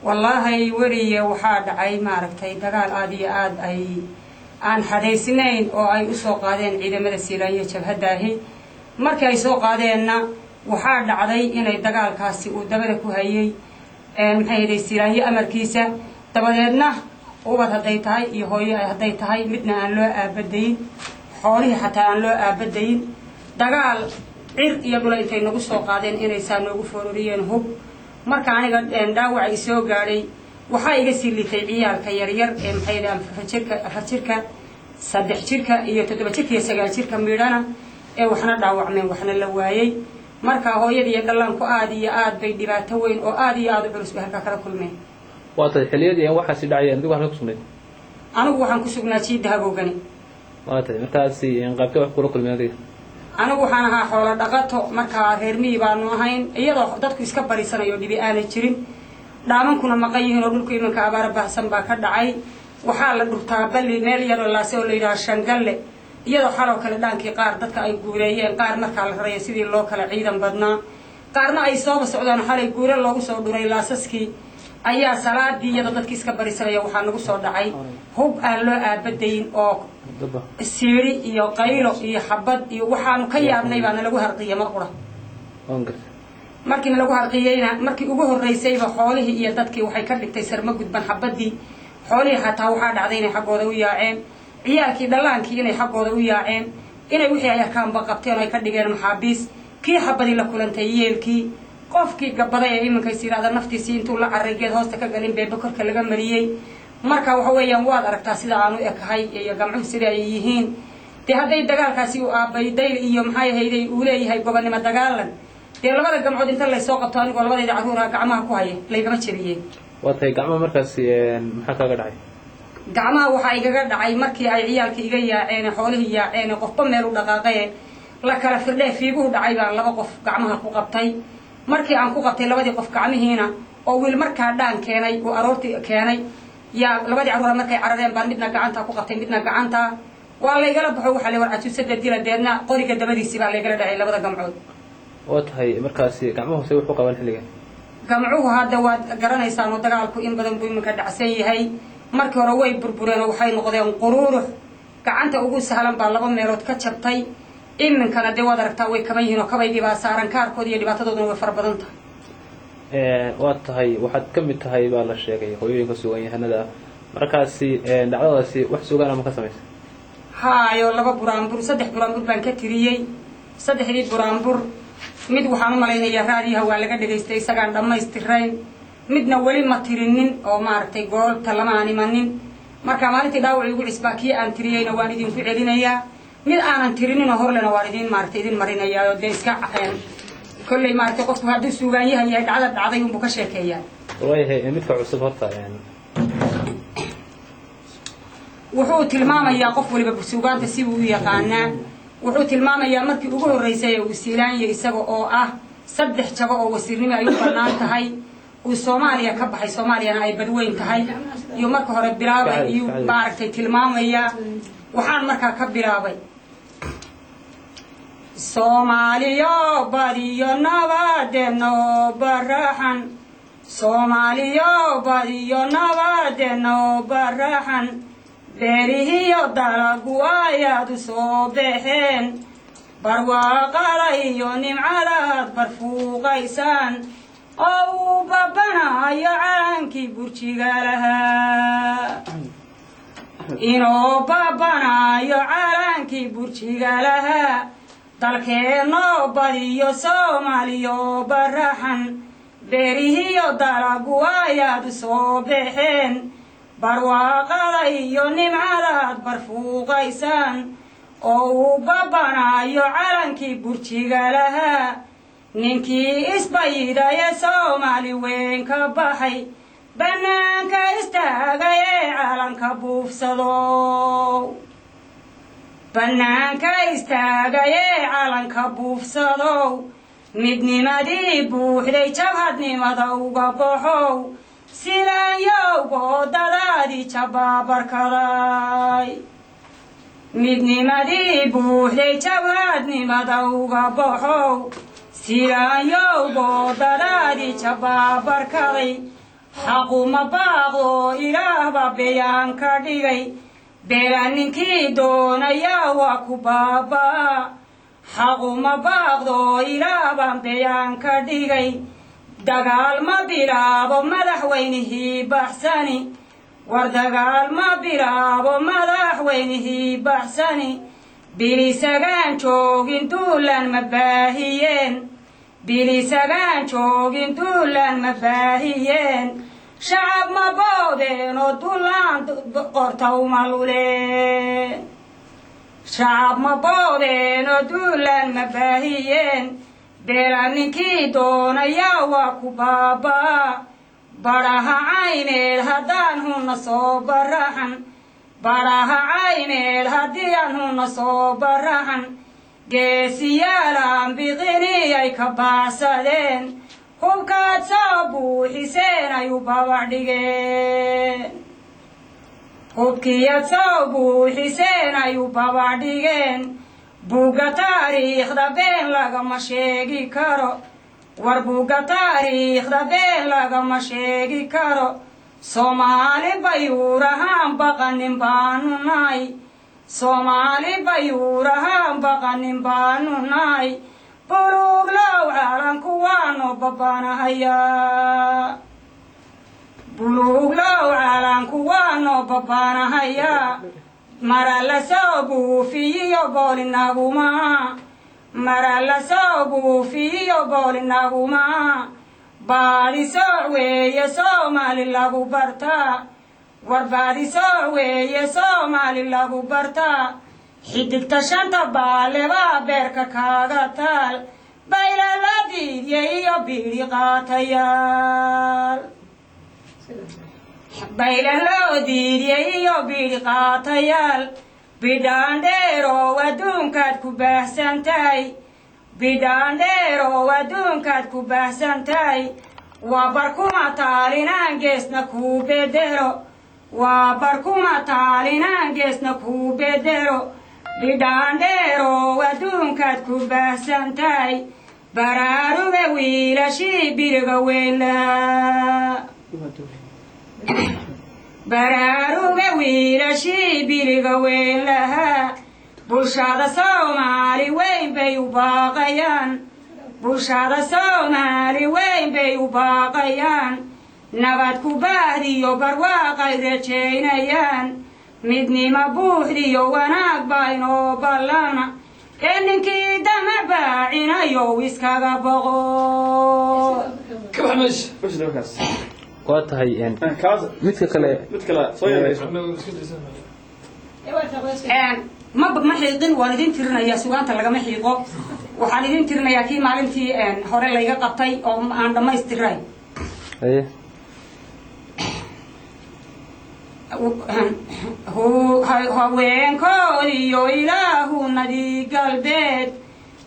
Wallaahi weriye, waxaa dhacay maaragtay dagaal aada iyo aada ay aan xadaysnayn oo ay usoo qaadeen ciidamada Siilaanyo jabhadaahi. Markii ay soo qaadeenna waxaa dhacday inay dagaalkaasi uu dabada ku hayay, maxay haday, Siilaanyo amarkiisa. Dabadeedna ubad hadday tahay iyo hooyo hadday tahay midna aan loo aabadayin, xoolihii xataa aan loo aabadayin. Dagaal cir iyo dhula intay nagu soo qaadeen inay saa noogu foororiyeen hub. Marka aniga dhaawaca isoo gaadhay waxaa iga sii litay ciyaalka yaryar ee, maxay, 4 jirka, 4 jirka, 3 jirka iyo 7 jirka iyo 9 jirka midhana ee waxna dhaawacmeen, waxna la waayey. Marka hooyada iyo dhallaanku aada iyo aad bay dhibaato weyn oo aada iyo aada u culus bay halkaa kala kulmeen. Waa tahay, xilliyadii waxaasi dhacayeen adigu halka kusugnayd? Anigu waxaan ku sugnaa jiidda Hagoogani. Waa tahay, markaasi qaabkee wax kula kulmeen adiga? Anigu waxaan ahaa xoolo dhaqato. Markaa reer miyi baanu ahayn, iyadoo dadku iska barisanayo, dhibi aanay jirin, dhaamankuna maqan yihiin oo dhulku iminka abaara baahsan baa ka dhacay. Waxaa la dhurtaa balli meel yaroo laase oo la yidhaha Shangalle, iyadoo xaloo kale dhaankii qaar dadka ay guureeyeen, qaar markaa la rarayo sidii loo kala ciidan badnaa, qaarna ay sooba socdaan. Xalay guure loogu soo dhuray laasaskii ayaa salaadii, iyadoo dadkii iska barisanaya, waxaa nagu soo dhacay hub aan loo aabadayin oo siiri iyo qaylo iyo xabad iyo waxaanu ka yaabnay baa nalagu harqiya mar qura. Markii nalagu harqiyeyna, markii ugu horreysayba xoolihii iyo dadkii waxay ka dhigtay sarma gudban xabadii. Xoolihii xataa waxaa dhacday inay xaggooda u yaaceen, ciyaalkii dhallaankii inay xaggooda u yaaceen, inay wixii ay arkaanba qabteen oo ay ka dhigeen maxaabiis. Kii xabadii la kulantay, yeelkii, qofkii gabaday ee iminkays yidhahda naftiisii intuu la carray geed hoosta ka galin beebe korka laga mariyey. Marka waxa weeyaan waad aragtaa sida aanu ekahay iyo gamcuhu sida ay yihiin. Dee hadday dagaalkaasi uu aabay dayl iyo, maxay ahayday, uu leeyahay gobonnimo dagaalan, dee labada gamcood inta laysoo qabto anigoo labadayda carruura gacmaha ku haya laygama jebiyeen. Waa tahay, gacmaha markaasi maxaa kaaga dhacay? Gacmaha waxaa igaga dhacay markii ay ciyaalkii iga yaaceen, xoolihii yaaceen, qofba meel u dhaqaaqee, la kala firdhee, fiiguhu dhacay baan laba qof gacmaha ku qabtay. Markii aan ku qabtay labadii qof gacmihiina oo wiil markaa dhaan keenay uu aroortii keenay, yaa labadii carruura markay carareen baan midna gacanta ku qabtay, midna gacanta waa laygala baxo. Waxaa la war cajuusada dila, deedna qoriga dabadiisii baa laygala dhacay labada gamcood. Waa tahay, markaasi gacmahu say wuxuu qaban xilligan? Gamcuhu hadda waad garanaysaan oo dagaalku in badan buu iminka dhacsan yahay. Markii hore way burbureen oo waxay noqdeen quruurux. Gacanta ugu sahlan baa laba meelood ka jabtay. Iminkana dee waad aragtaa, way kaban yihiin oo kabaygii baa saaran. Kaarkooda iyo dhibaatadooduna way fara badan tahay. Waa tahay, waxaad ka mid tahay baa la sheegay hooyooyinka suugaanyahanada. Markaasi dhacdadaasi wax sugaan ama ka samaysay? Haayo, laba buraanbur, saddex buraanbur baan ka tiriyey. Saddexdii buraanbur mid waxaan u malaynayaa raadiyaha waa laga dhegaystay isagaan dhammaystirayn, midna weli ma tirinin oo maaragtay goolta lama aan imanin. Marka maalintii dhaawaci ugu cisbaa kii aan tiriyeyna waan idinku celinayaa, mid aanan tirinin oo horlena waan idin, maaragtay, idin marinayaa. Oo dee iska kolley, maaragtay, qofku hadduu suugaanyahan yahay dhacda dhacday unbuu ka sheekeeyaa. Waayahay, midka cusub horta. Wuxuu tilmaamayaa, qof waliba suugaanta sibuu u yaqaanaa, wuxuu tilmaamayaa markii ugu horreysay ee uu Siilaanya isaga oo ah saddex jago oo wasiirnimo ay u bannaan tahay uu Soomaaliya ka baxay, Soomaaliyana ay badweyn tahay, iyo marka hore bilaabay iyuu, maaragtay, tilmaamayaa. Waxaan markaa ka bilaabay: Soomaaliyo badiyo nabadeeno baraxan, Soomaaliyo badiyo nabadeeno baraxan, beerihiyo dalagu ayaad u soo baxeen, barwaaqada iyo nimcadaad barfuuqaysaan oo uu babanayo calankii burjiga lahaa, inuu babanayo calankii burjiga lahaa. Dalkeennoo badiyo Soomaaliyo baraxan, beerihiyo dalagu ayaad u soo baxeen, barwaaqada iyo nimcadaad barfuuqaysaan oo uu babanayo calankii burjiga lahaa. Ninkii isbayidaye Soomaali weyn ka baxay, bannaanka istaagay ee calanka buufsado, bannaanka istaagay ee calanka buufsadow, midnimadii buuxday jabhadnimada uga baxow, silaanyowgoo dadaadii jabaabarkaday, midnimadii buuxday jabhadnimada uga baxow, silaanyowgoo dadaadii jabaabarkaday. Xaquma baaqdo, Ilaah baa beyaan ka dhigay. Beela ninkii doonayaa waa ku baabaa. Xaquma baaqdo, Ilaah baan beyaan ka dhigay. Dagaal ma bilaabo madaxweynihii baxsani. War dagaal ma bilaabo madaxweynihii baxsani. Bilisagaan joogin duulaan ma baahiyeen. Bilisagaan joogin duulaan ma baahiyeen. Shacab ma boodeen oo duulaan qorta uma luleen. Shacab ma boodeen oo duulaan ma baahiyeen. Beela ninkii doonayaa waa ku baabaa. Badhaha Cayneed haddaan huna soo baraxan, badhaha Cayneed haddii aan huna soo baraxan, geesiyaalaan biqiniyay ka baacsadeen. Hubkaad soo buuxiseen ayuu babax dhigeen. Hubkiyaad soo buuxiseen ayuu babax dhigeen. Buugga taariikhda been lagama sheegi karo. War buugga taariikhda been lagama sheegi karo. Soomaali bayuurahaan baqanin baanu nahay. Soomaali bayuurahaan baqanin baanu nahay. Buluuglow caalanku waanu babanahayaa. Buluuglow caalanku waanu babanahayaa. Mara la soo buufiyiyo boolinaguma, mara la soo buufiyiyo boolinaguma. Baadisooc weeye Soomaali lagu bartaa. War baadisooc weeye Soomaali lagu bartaa. Xidigta shanta baalebaa beerka kaaga taal. Bayla la diidya iyo biidhi qaatayaal, bayla loo diidyay iyo biidhi qaatayaal. Bidhaandheerow adduunkaad ku baahsan tahay. Bidhaandheerow adduunkaad ku baahsan tahay. Waa barkuma taalinaan geesna kuu bedelo. Waa barkuma taalinaan geesna kuu bedelo. Bidhaandheerow adduunkaad ku baahsan tahay. Baraaruga wiilashii biriga weynlaa. Baraaruga wiilashii biriga weyn lahaa. Bulshada Soomaali weyn bay u baaqayaan. Bulshada Soomaali weyn bay u baaqayaan. Nabad ku baahdiyo barwaaqay rajaynayaan. Midnimo buuxdiyo wanaag baa inoo ballana. Ee ninkii dama baacinayow iskaga boqo. Ka bax meesha. Waa tahay midka kale. Mid kale soo yarayso. Ma xiiqin, waan idin tirinayaa. Sugaanta lagama xiiqo. Waxaan idin tirinayaa kii maalintii hore layga qabtay oo aan dhammaystiray. Haye. Haweenkoodiyo Ilaahu nadi galbeed,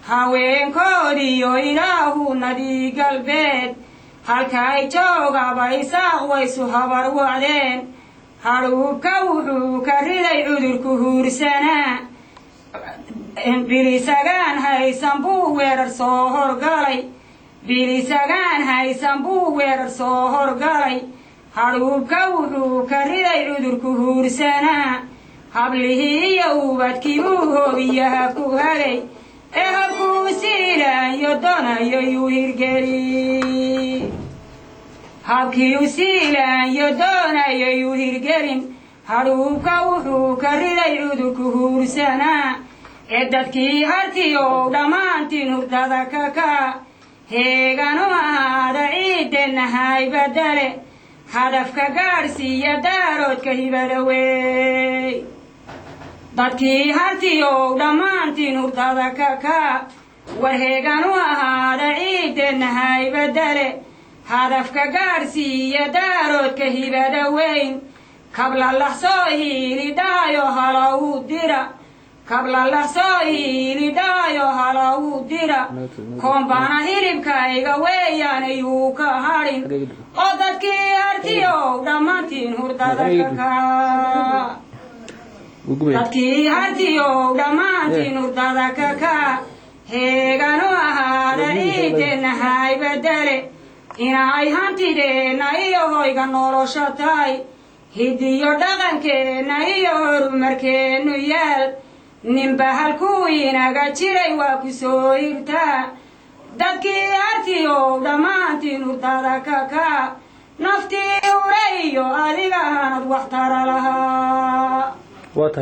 haweenkoodiyo Ilaahu nadi galbeed, halkay joogaba Isaaq waysu habar wacdeen. Hadhuubka wuxuu ka riday cudurku huursanaa. Bilisagaan haysan buu weerar soo horgalay. Bilisagaan haysan buu weerar soo horgalay. Hadhuubka wuxuu ka riday cudurku huursanaa. Hablihii iyo ubadkii buu hoobiyaha ku hagay. Ee habkuu siilaanyo doonayo yuu hirgeli. Habkii u siilaanyo doonayo yuu hirgelin. Hadhuubka wuxuu ka riday cudurku huursanaa. Ee dadkii Hartiyow dhammaantiin hurdada kaka heeganu ahaada. Ciiddeenna haybadale hadafka gaadhsiiya Daaroodka hibada wey. Dadkii Hartiyow dhammaantiin hurdada kaka war heeganu ahaada. Ciiddeenna haybadale hadafka gaadhsiiya Daaroodka hibada weyn. Kablalax soo hiilidhaayo halow dira. Kablalax soo hiilidhaayo halow dira. Koombana hilibkayga weeyaan ayuu ka hadhin. Oo dadkii Hartiyow dhammaantiin hurdada kaka, dadkii Hartiyow dhammaantiin hurdada kaka heeganu ahaada. Ciideenna haybadale Inay hantideenna iyo hoyga nolosha tahay, hidiyo dhaqankeenna iyo horumarkeennu yaal. Ninba halkuu inaga jiray waa ku soo hirtaa. Dadkii hartiyow, dhammaantiin hurdada kaka, naftii ure iyo adiga hanad wax tara lahaa. Waa tahay.